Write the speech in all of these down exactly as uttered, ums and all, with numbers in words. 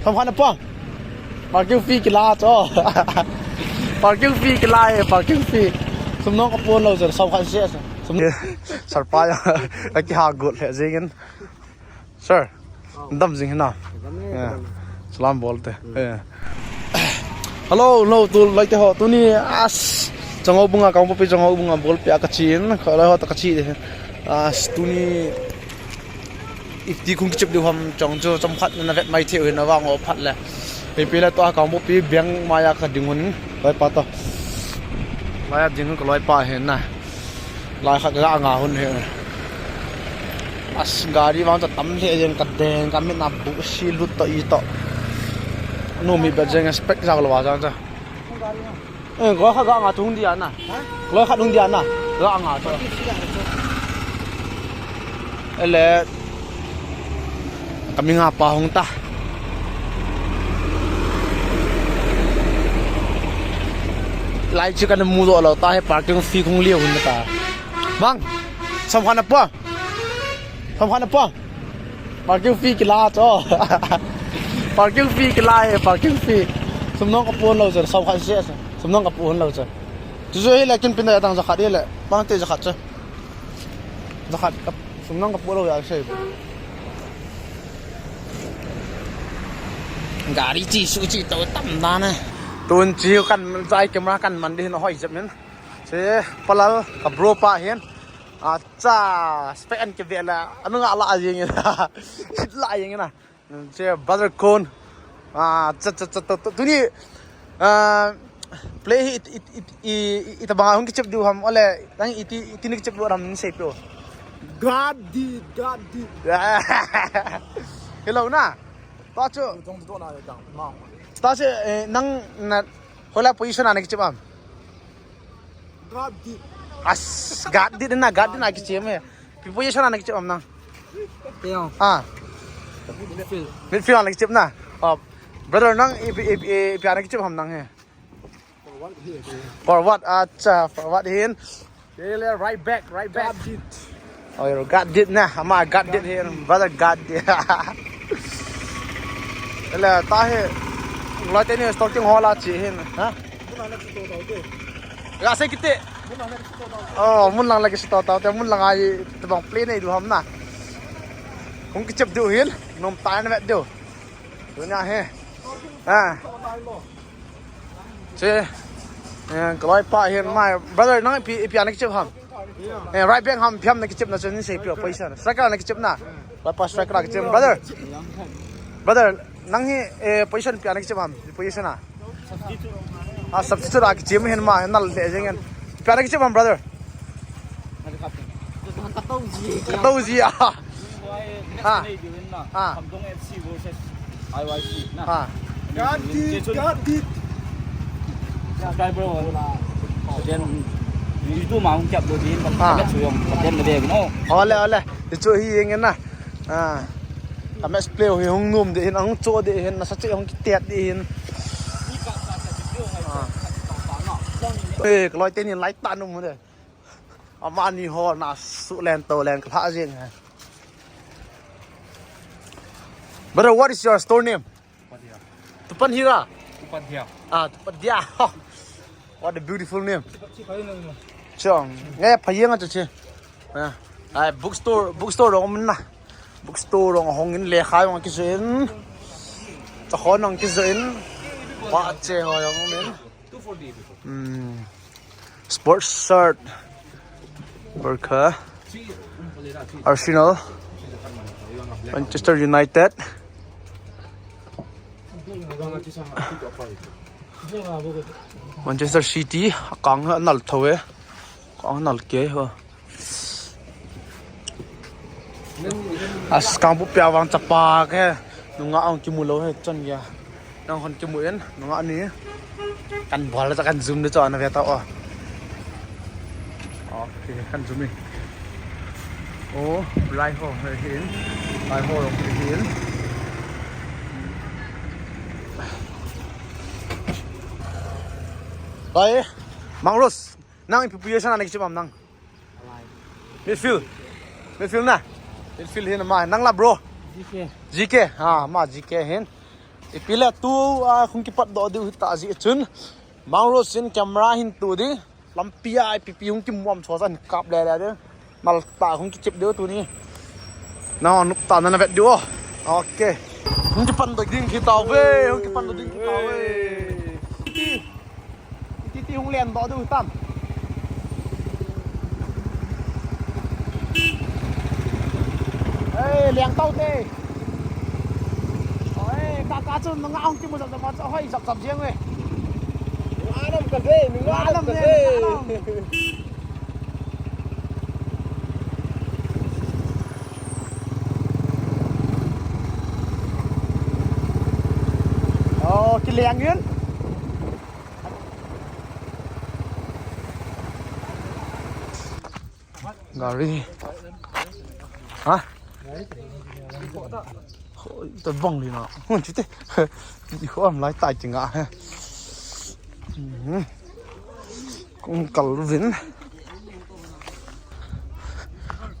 Som khat na pua. Parking fee kila cho. Parking fee kila e, parking fee. Sum nong ka pon lo cho, som khat se. Sum. Sir pa ya. Ka ki ha got le jingin. Sir. Dam jing hina. Salam bol te. Hello, hello, tu lai te ho. Tuni as. Changau bunga, Kangpokpi changau bunga bol pe a ka chin. Ka lai ho ta ka chi de. As tuni Iti kung kichep diu ham chong chu chom khat na vet mai thei u hin na vang o phat le. Pi pi le to a Kangpokpi bank mai a ka ding hun loi pa to. Lai a ding hun ka loi pa hin na. Lai khat ka nga hun hin. As gari vang cha tam le yen ka deng ka mit na bu si lut to i to. Nu mi ba jeng spec jak lo wa jang cha. Eh, loi khat ga nga chung dia na. Ha? Loi khat hung dia na. Ga nga to. Ele. Kami nga pa hung ta. Lai chu kan mu do lo ta he parking fee kung liu hun ta. Bang. Som khat na pua. Som khat na pua. Parking fee kila cho. Parking fee kila e, parking fee. Sum nong ka pon lo cho, som khat se. Sum nong ka pon lo cho. Chu chu hi le kin pin da tang jakhat hi le. Bang te jakhat cho. Jakhat ka sum nong ka pon lo ya se. Gari chi su chi to tam da na. Tun chi kan jai camera kan man di hin hoi jep nin. Se palal ka bro pa hin. Acha, spec an ke vela. Anu nga la jing. Sit la jing na. Che brother Kon. Ah, cha cha cha to, to, tuni, ah, play hi it, it, it, i, i, ita banga hung kichep diu ham, ole, nang iti, iti ni kichep diu ham ni sei pio. God did, God did. Hello na. Ta chu. Dong dong na dang ma. Ta chu, eh, nang na, hola position ana kichep ham. God did. As, God did na, God did na kichep me. Pi position ana kichep ham nang. Teo. Ah. Midfield. Midfield ana kichep na. Oh. Brother nang i, i, i, i, pi ana kichep ham nang he. Forward, acha, forward hin. Ele right back, right back. God did. Oh, you got did na. Ama got did hin. Brother got did. Ele ta he. Loi teni stalking hola chi hin. Ha? Ga se kiti. Oh, mun lang lagi sito tau te, mun lang ai te bang play nei diu ham na. Kung kichep diu hin, nom tai na vet diu. Tunia he. Ah. Che. Eh, ka loi pa hin my brother nang pi pi ana kichep ham. Eh, right back ham pi ham na kichep na chen sei pi position. Striker na kichep na. Loi pa striker na kichep brother. Brother, nang hi eh position pi ana kichep ham. Position a. Ah, substitute a kichep hin ma, nal le jeng en. Pi ana kichep ham, brother? Katoji. Katoji a. Ah. Ah. Got it, got it. Subscriber ho. Then, YouTube ma hung kiap do din, ah, comment su jong, comment na de no. Ole, ole. Ti chu hi jeng en na. Ah. Ka match play hi hung nom de hin, hung cho de hin, nasa che hung kitet de hin. Ah. Eh, ka loi teni lai ta nom de. Amani ho na su len to len ka lha jeng he. Brother, what is your store name? Tupanhira. Tupanhira. Ah, Tupanhira. What a beautiful name. Chong. Nge phayeng a chu che. Ah, ai bookstore, bookstore rong um na. Bookstore rong hong in lekha jong kijoin. Chahon jong kijoin. Pa che ho jong um in. Hmm. Sports shirt. Barca. Arsenal. Manchester United. Manchester City, akang anal tho e. Akang anal ke ho. As Kangpokpi a vang chapa ke. Nunga ang kimu lou he chan ya. Nang hon kimu in, nunga ni. Kan bol ta kan zoom de cho ana ve ta o. Okay, kan zoom in. Oh, lai ho he hin. Lai ho rong he hin. Bye. Mang Rose, nang ipi position ana kichep ham nang? Midfield. Midfield na. Midfield hin ma nang la bro. G K. G K. Ha, ma G K hin. Ipi le tu a hung kipat doh diu hita jeh chun. Mangro sin camera hin tu di. Lampi a ipi pi hung kimuam chua chan kap le le di. Mal ta hung kichip diu tuni. Na nup ta na na vet diu. Okay. Hung kipan doh ding kitau ve. Hung kipan doh ding kitau ve. Ti, ti, ti hung len doh diu tam. Hey, liang tau te. Oi, ka, ka chun nga hung kimu jap jap ma chu hoi jap jap jeng ve. Nga lam ka ve, nga lam ka ve. Oh, kiliang yun. Gari. Ha? Hoi, ta bang li na. Hun chu te. Di ho am lai tai ti nga he. Mhm. Kung kal vin.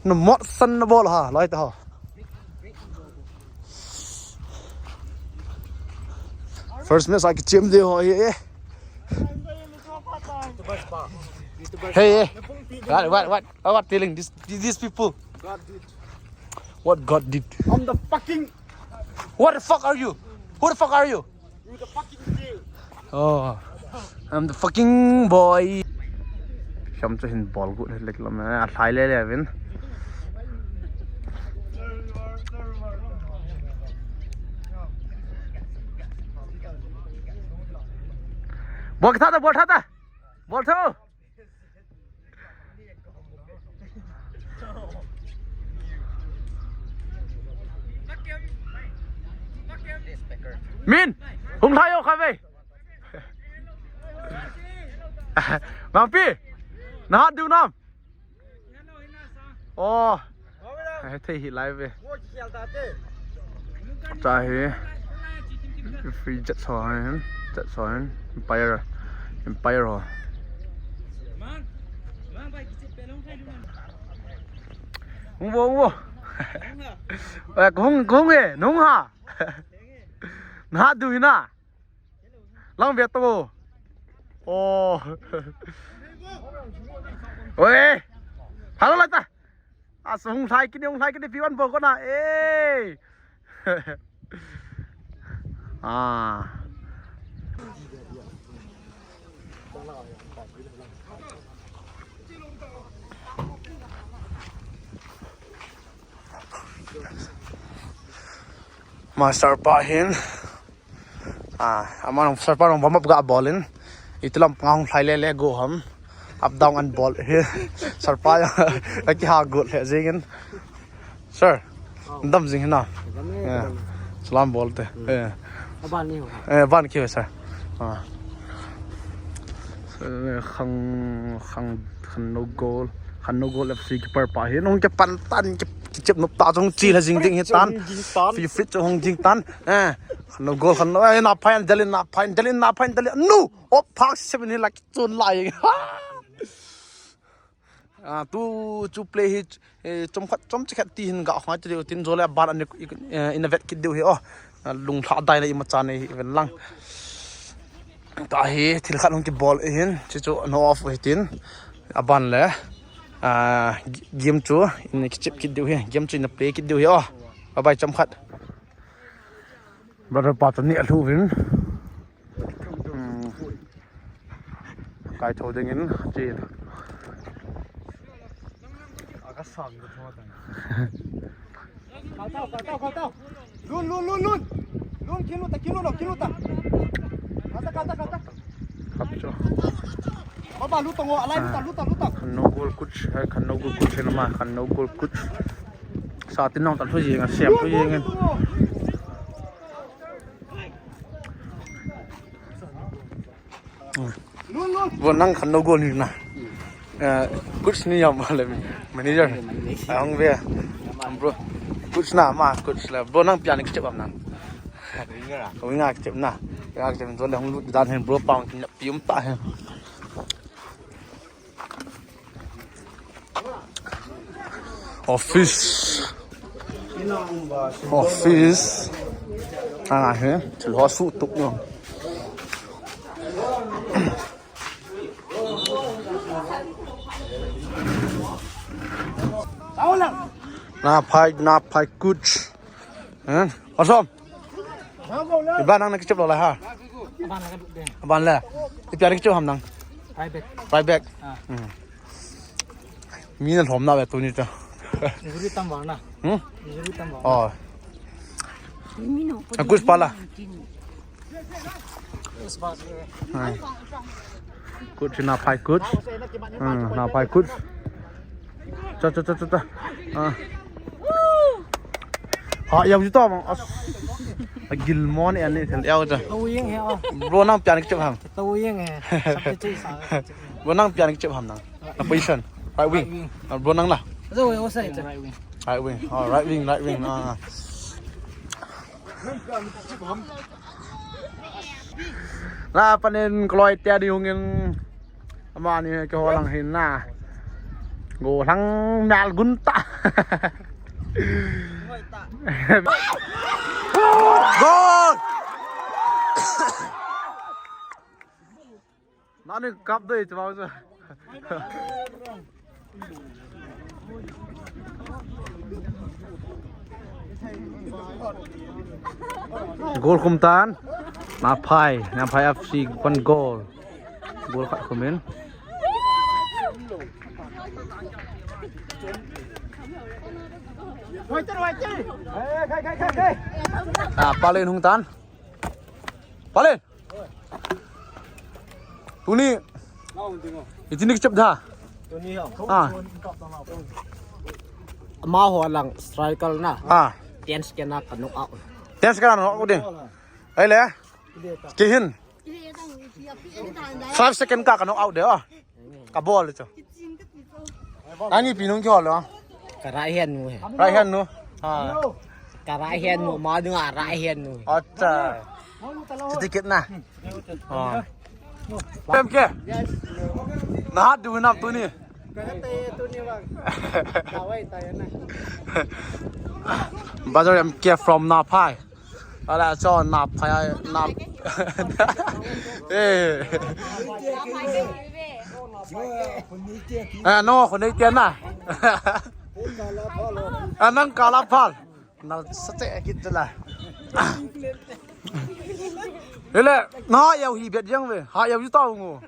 Na mot san na bol ha, lai ta ha. First match a kichem de ho ye. Hey, hey. What, what, what, what telling this, these people? God did. What God did? I'm the fucking. What the fuck are you? Who the fuck are you? You the fucking thing. Oh, I'm the fucking boy. Sham chu hin bol gut lek lam a lhai le le vin. Bol tha ta, bol tha ta. Bol tha. Min, hung lhai o kha ve. Mangpi, na hat diu nam. Oh, hethei hi lai ve. Cha hi. Free jet so hin, jet so hin. Empire, Empire ho. Hung vo, hung vo. Eh, hung, hung e, nung ha. Na hat diu hina. Lang ve to. Oh. Oi. Hello, lai ta. A sung lhai kini, hung lhai kini, pi wan bo ko na. Eh. Ah. Master pa hin. Ah, aman sir pa nung warm up ga bol in. Iti lam pang hung lhai le le go ham. Up down an bol hi. Sir pa ya. Aki ha go le jing in. Sir. Dam jing hina. Salam bol te. Eh. Aban ni ho. Eh, ban ki sir. Ah. Eh, khang, khang, khang no goal. Khang no goal F C keeper pa hi. Nung ke pan tan ke, ke chep no ta jong chi la jing ding hi tan. Free free chu hung jing tan. Eh. Khang no goal, khang no, eh, na phain, delin na phain, delin na phain, delin. No! Oh, phak seven hi la kichun lai. Ah, tu chu play hi, eh, chom khat, chom chi khat ti hin ga hoi ti deu tin jole ban an, eh, in a vet kit deu hi, oh. Ah, lung lha dai le ima chan hi ven lang. Ka hi thil khat hung kibol hin, chi chu no off hi tin. Aban le, ah, game chu in kichep kit deu hi, game chu in play kit deu hi, oh. Bye bye chom khat. Brother pa chu ni a lhu vin. Hmm. Kai tho ding in, chi. Aka sang ko tho ta. Kal tau, kal tau, kal tau. Lun, lun, lun, lun. Lun, kilu ta, kilu lo, kilu ta. Kata, kata, kata. Kap cho. Baba, lu ta ngo, alai, lu ta, lu ta, lu ta. Khang no goal coach, hai khang no goal coach na ma, khang no goal coach. Sa tin nong ta lhu jing a, siam lhu jing in. Bro, nang khang no goal ni na. Eh, coach ni yam le manager. Ahung ve. Bro, coach na ma, coach la. Bro, nang pian kichep am nang. Winger kichep na. Winger kichep na. Winger kichep to le hung lut dan hin bro pang pi um ta hin. Office. Office. Ah, he. Thil ho suh tup jong. Na phai, na phai coach. Eh? Asom. Iba nang na kichep lo la ha. Aban la. Ipi na kichep ham nang. Five bag. Five bag. Ah. Hmm. Mi na lhom na ve tuni ta. Injury tam vang na. Hmm? Injury tam vang. Oh. Coach pala. Coach na phai coach. Hmm, na phai coach. Cha cha cha cha cha. Ah. Ha, yau ji to ma. As. A gil mon en ni thel yau cha. Tau yeng he a. Bro nang pian kichep ham. Tau yeng he. Sab te chei sa. Bro nang pian kichep ham nang. Na position. Right wing. Right wing. Ah, bro nang la. Zo, yo sai cha. Right wing. Right wing. Oh, right wing, right wing. Ah. La panin kloi te di hungin. Amani ke ho lang hin na. Go lang nal gun ta. Goal! Nani kap dei chu bang chu. Goal khum tan. Na phai, na phai F C one goal. Goal khat khum in. Ah, Palin hung tan. Palin. Tuni. Itini kichep da. Tuni ho. Ah. Amaho lang striker na. Ah. Ten second na ka knock out. Ten second na knock out din. Ai le. Kihin. Five second ka ka knock out de. Ah. Ka bol chu. Ani pi nung kyo lo. Ka right hand nu he. Right hand nu. Ha. Ka right hand nu, ma dunga right hand nu. Acha. Chuti kit na. Ha. Pem ke. Na hat du nam tuni. Ka hat te tuni bang. Tawai ta na. Bazar M K from Naphai. Ala cho nap phai nap. Eh. Ah, no, khun nei tian na. Ah, nang kala phal. Na sa che kit la. Ele, na yau hi bet jang ve. Ha yau yu tau ngo.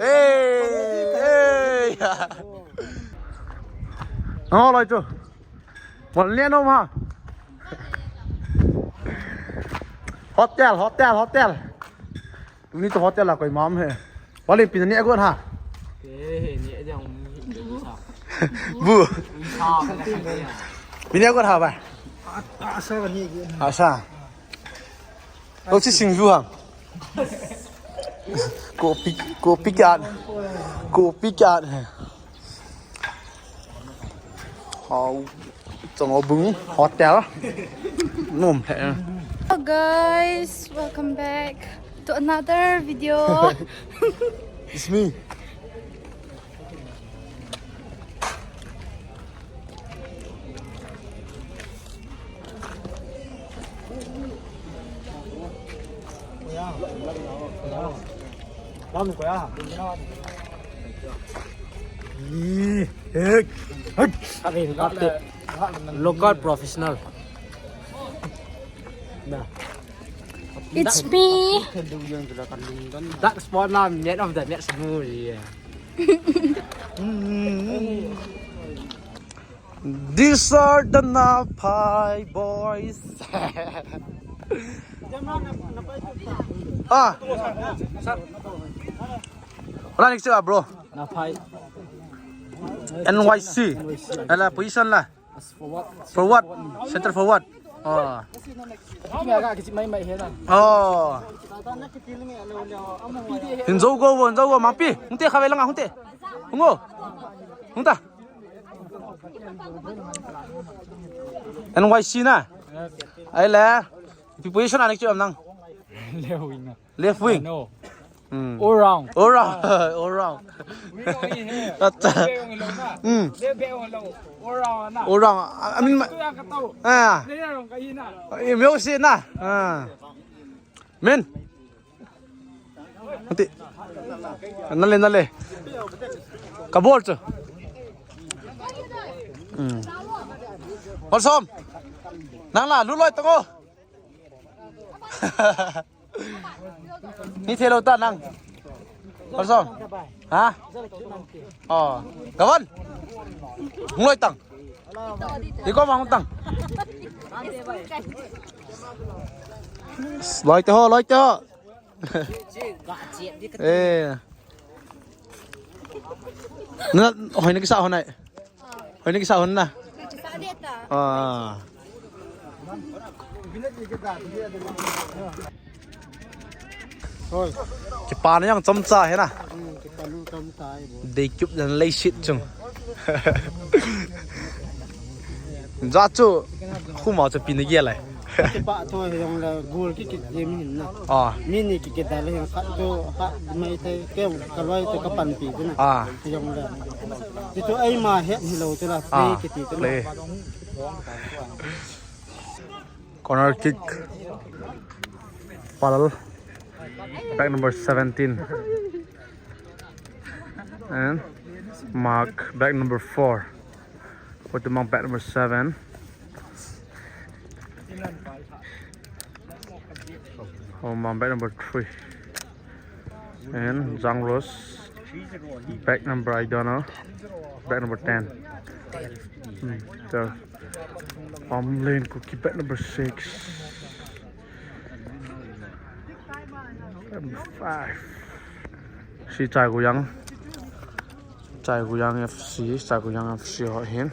Eh, eh. No, lai chu. Bol ne nom ha. Hotel, hotel, hotel. Tuni to hotel a koi mam he. Wali pin ne agot ha. Ke he ne jang. Bu. Sa. Pin ne agot ha ba. Asa ni. Asa. Lo si sing ju ha. Kopi, kopi kya? Kopi kya hai? Hao, Chongbung Hotel. Nom hai. Hello guys, welcome back to another video. It's me. Local professional. Nah. It's me. That spot now, man of the match movie. These are the Naphai boys. Ah. Wala next, bro. Naphai. N Y C. Ala position la. Forward. Forward. Center forward. Oh. Kini aga kichi mai mai hena. Oh. Hin zo go, hin zo go, Mangpi. Hungte kha ve langa, hungte. Hungo. Hungta. N Y C na. Ai le. Ipi position a na kichep ham nang? Left wing. Left wing. No. Hmm. All round. All round. All round. We don't eat here. Acha. Lebe ong lo na. Hmm. Lebe ong lo. All round na. All round. I mean, tu yang ka tau. Ah. Lebe ong ka ina. Eh, mi ong si na. Ah. Men. Ati. Nale, nale. Kabol chu. Hmm. Olsom. Nang la, luloi tango. Ni thei lou ta nang. Olsom. Ha? Oh. Kawan. Hung loi tang. Iko ma hung tang. Loi te ho, loi te ho. Eh. Na, hoi na kisa hon ai. Hoi na kisa hon na. Ah. Hoi. Kipana jong chomcha hi na. Hmm, kipana chomcha hi bo. Dei chup jan leiset chung. Ja chu, khu ma chu pi na gel ai. Kipa tho hi jong le gol ki ki dim hin na. Ah. Mi ni ki ki dal hin khat chu, khat mai thei, ke ka loi chu ka panpi chu na. Ah. Hi jong le. Ti chu ei ma het hi lou chu la, play ki ti chu na. Play. Corner kick. Palal. Bag number seventeen. And Mark, bag number four. Put them on bag number seven. Home on bag number three. And Jangros, bag number, I don't know, bag number ten. Hmm, the Palm Lane Kuki, bag number six. Bag number five. Si Chai Guyang. Chai Guyang F C, Chai Guyang F C ho hin.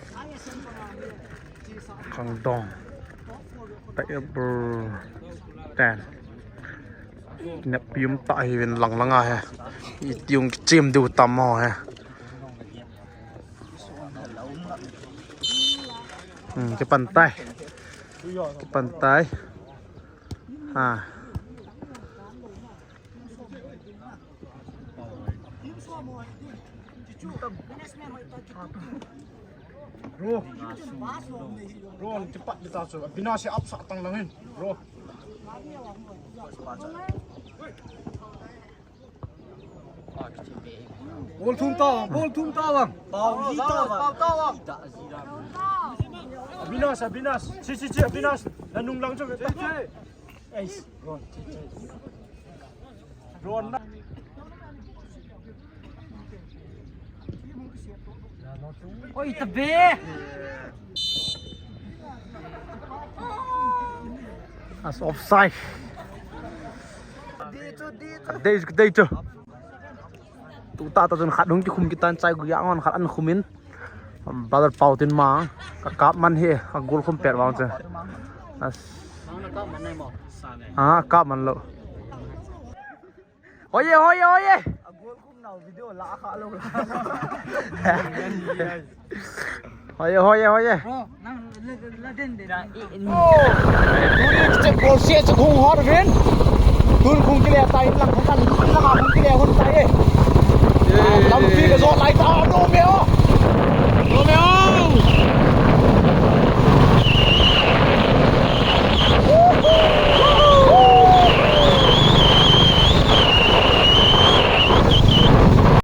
Khangdong. Bag number ten. Nep yum ta hi vin lang lang a he. I tiung chim diu tam ho he. Hmm, kipan tai. Kipan tai. Ha. Bro. Bro, cepat kita so. Bina si up sa tang langin. Bro. Ball thum ta, ball thum ta bang. Pau ji ta bang. Pau ta bang. Abinas, Abinas. Si, si, si, Abinas. Nanung lang jo. Ei, Ron. Ron na. Oi, tabe. As offside. Dei chu, dei chu. Tu ta ta chun khat hung kikhum kitan, Chai Guyang hon khat an khum in. Brother Pau tin ma ka kap man hi, a goal khum pet vang chu. As. Ah, kap man lo. Hoye, hoye, hoye. Hoye, hoye, hoye. Bro, nang la, la den den. Oh, tuni kichep goal se chu hung hot ven. Tun khung kile tai lang khung kan lang khung kile hun tai e. Lampi ka jo lai ta do me o.